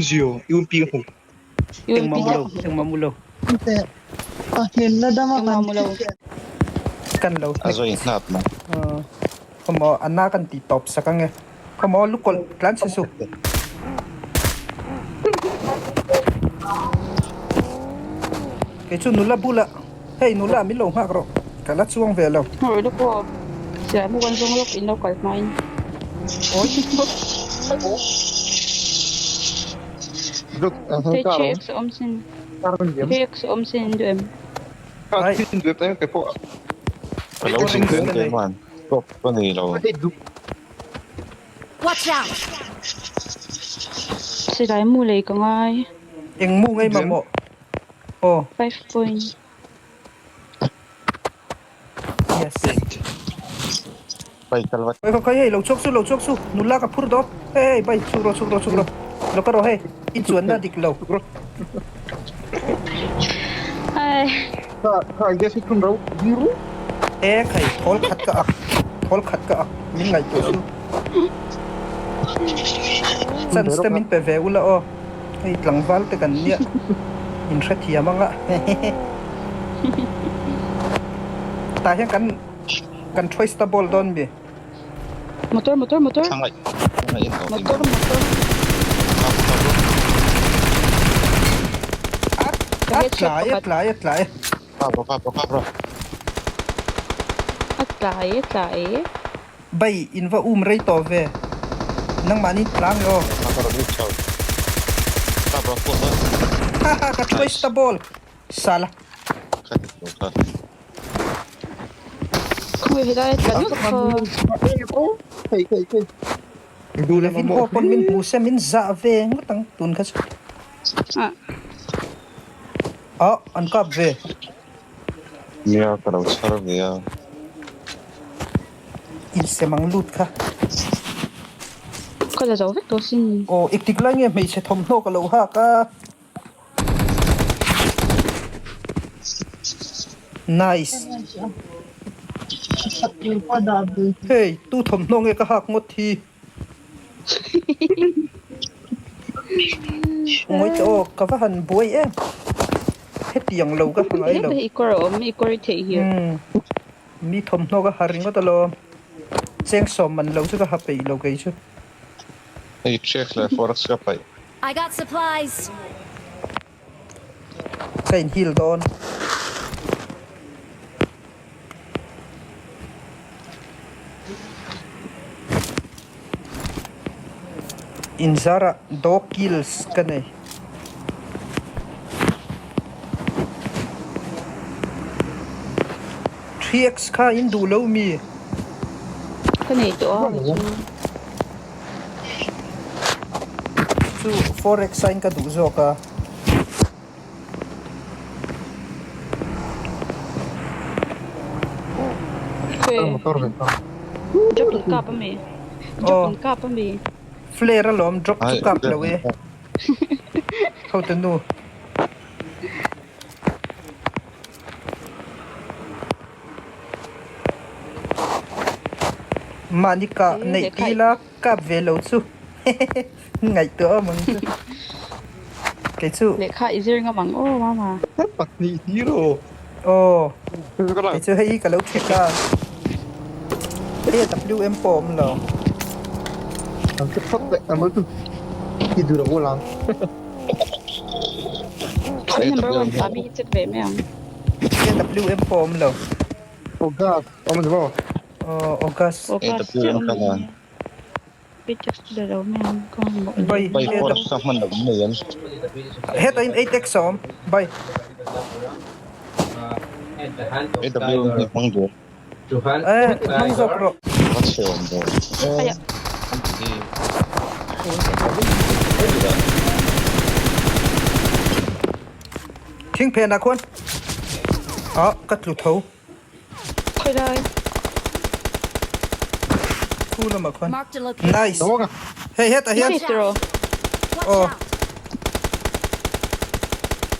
Zio, UMP ka hmu. Engmah mu lo, engmah mu lo. Engmah mu lo. Kan lo A zawi hnap mai. Khawmaw a na kan ti tawp sak ange. Khawmaw lukawlh tlan che su. Kei chu nula bulah hei nula min lo nghak rawh ka la chuang ve lo. Hmawrh lawk aw. Siam mu kan zawng lawk in lo kal hmain. Hei 3x a awm sin. 3x a awm sin in duh em? Ka lo zin reng keimah stop ka nei lo. Watch out! Silai mu lei ka ngai. Eng mu ngei mamawh aw. 5 point. Yes. Bai kal vat. Oi khaw hei lo chhuak su lo chhuak su nula ka phur dawt hei hei bai chhuk rawh chhuk rawh chhuk rawh lo ka rawh hei i chuanna dik lo. Ai. Kha kha gas hi thun ro ding ru. E khai thawl khat ka ak thawl khat ka ak min ngaihtuah su. Chance te min pe ve ula aw. Hei tlangval te kan nia in hrethiam anga tah hian kan kan choice ta ball dawn mi. Motor motor motor motor motor A tlai a tlai a tlai. A tlai a tlai. Bai in va um rei tawh ve. Nangmahni tlang e aw. Haha ka twist a ball. Sala. Khawi helai tla deuh kha. Levin ho pawn min hmu se min zah ve ngawt ang tun kha chu. Ah an kap ve. Nia ka lo chhar ve a. Insem ang lut kha. Ka la zo vek tawh sin. Aw ik tik lai nge hmeichhe thawmhnaw ka lo hak a. Nice. Hey tu thawmhnaw nge ka hak ngawt hi. Ngawi teh aw ka va han buai em. Hetiang lo ka ha ngai lo. I kawr a awm i kawr i theih hi. Mi thawmhnaw ka ha ringawt alawm. Cheng sawm man lo chu ka ha peih lo kei chu. Hei check leh forex ka paih. I got supplies. Ka in heal dawn. Inzara dog kills ka nei. 3x kha in duh lo mi? Ka nei tawh a chu. Chu 4x aiin ka duh zawk a. Drop in kap ami? Drop in kap ami? Flare alawm drop chu kap lo e. Hote nu. Mahni kah neih ti ila kap ve lo chu ngaihtuah awm ang chu. Kei chu. Lehkha i zir ngam ang aw mama. Pahnih hero. Aw. Kei chu hei ka lo check a. Hei WM pawh awm lo. An che phawt leh ang chu. I duh lo lang. Number 1 pa mi hi check ve mai ang. AWM pawh awm lo. August awm ani maw? Aw August. August chiah awm ani. Paycheck chu la lo mai ang ka mamawh leh. Bai Bai forex ka hman loh mai em? Hetah in 8x a awm. Bai. AWM hi hmang duh. Eh hmang zawk rawh. Va chhe awm dawn. Aya. Thing phenah khuan ah ka tlu tho. Khawi lai. Khu lamah khuan. Nice. Hei hetah hian. Aw.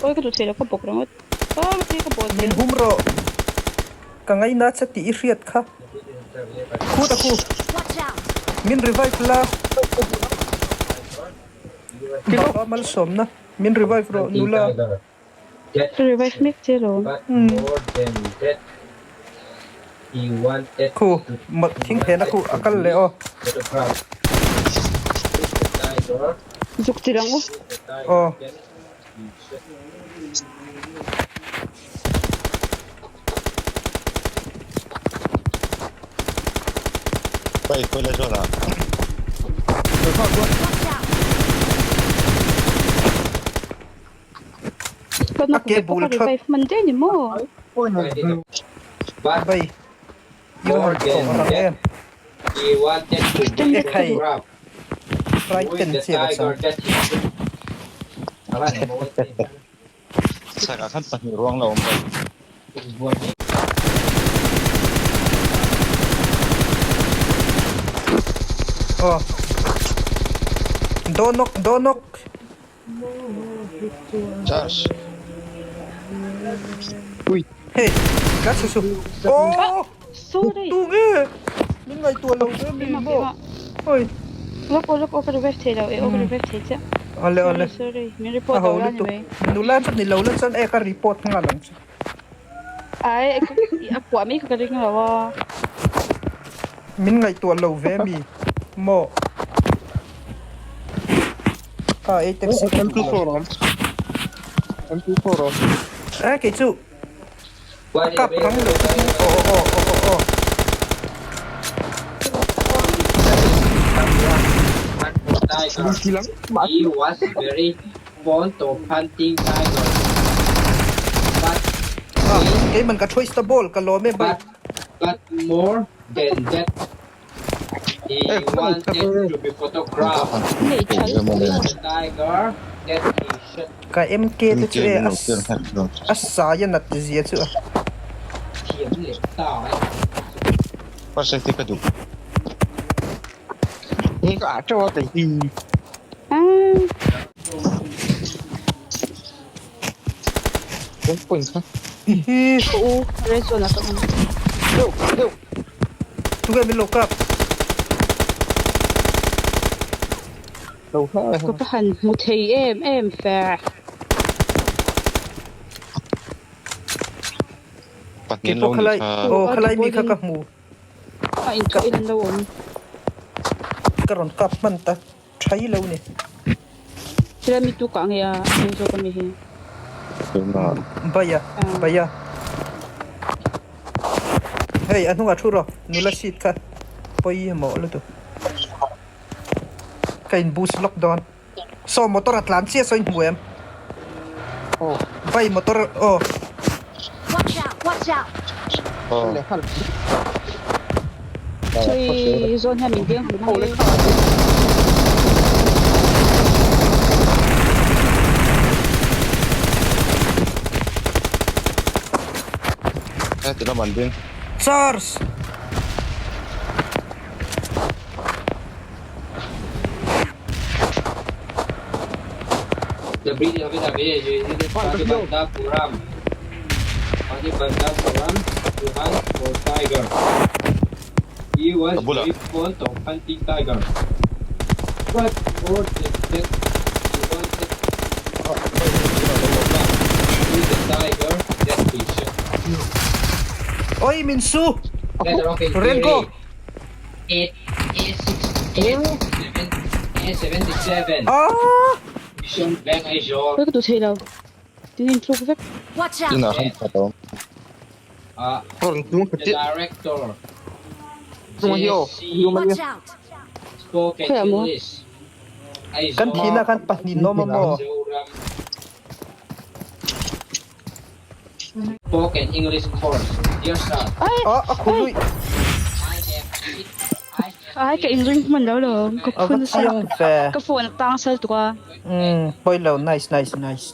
Oi ka tlu thei lo ka bawk ringawt. Min hum rawh. Ka ngaina che tih i hriat kha. Khu ta khu. Min revive la. Baba malsawmna min revive rawh nula. Ka revive mek che lawm. Khu thing phena khu a kal leh aw. Zuk chi lang u. Aw. Pai khawi lai zawn ah. Watch out! Ka A nawk ke ve bul pawh ka that. revive hman daih ni maw? Bai i va han tawh rang em. E khai right ten che va chang. Chhakah khan pahnih ruang la awm lo. Aw. Donok donok. Charge. Ui. Hey, ka chhe su. Oh! Sorry. Tu nge? Min ngaihtuah lo ve mi maw? Oi. Lawk aw lawk aw ka revive thei lo e aw ka revive thei chiah. Awle awle. Sorry sorry min report A ho lo la ni lutuk. mai. Nula chu ni lo la chuan e ka report nghal ang chu. Ai a kuah mai kha ka ring lo a. Min ngaihtuah lo ve mi maw? A ei taxi ka duh lo. M24 awm. Eh kei chu a kap rang lo chu aw aw aw aw aw. He was very fond of hunting tigers. But Ah, keiman ka choice ta ball ka lawm e bai. but but more than that He wanted to be photographed with the tiger that he shot. Ka MK te chu e a sai a nat zia chu a. Thiam leh ta e. First aid ka duh. Ni ka a teuh a kei hi. One point kha. Hi. U red zone ah ka awm. Deuh deuh. Tunge min lo kap. Lo hla Ka va han hmu thei em em fe. Pahnih Keipawh lo ni khalai kha. aw khalai mi kha ka hmu. A inthawh in an lo awm. Ka rawn kap hman ta thai lo ni. Thil mi tu kah nge a hmu zawk ami hi. Baya baya. Hei a hnungah thu rawh nula seat kha pawimawh lutuk. Ka in boost lawk dawn. Saw motor a tlan chiah saw in hmu em? Aw. Vai motor aw. Watch out! Watch out! Aw. Sawi zawn hian min veng hlum ang e. Heti lam an ding. Charge! Ka bulah. Oi min su! Renko! Aaa! Oi ka duh thei lo. Tin in tluk vek. Watch out! Inah khan khat a awm. Rawn tlung khat chiah. Tlung hi aw. Watch out! Khawiah maw? Kan thihna khan pahnih an awm a maw? Ah, a khu luih. Ai ka inring hman lo lo. Ka A va phun nasa. chiang ve. Ka phone a tang sal tuk a. Umm, pawi lo. Nice, nice, nice.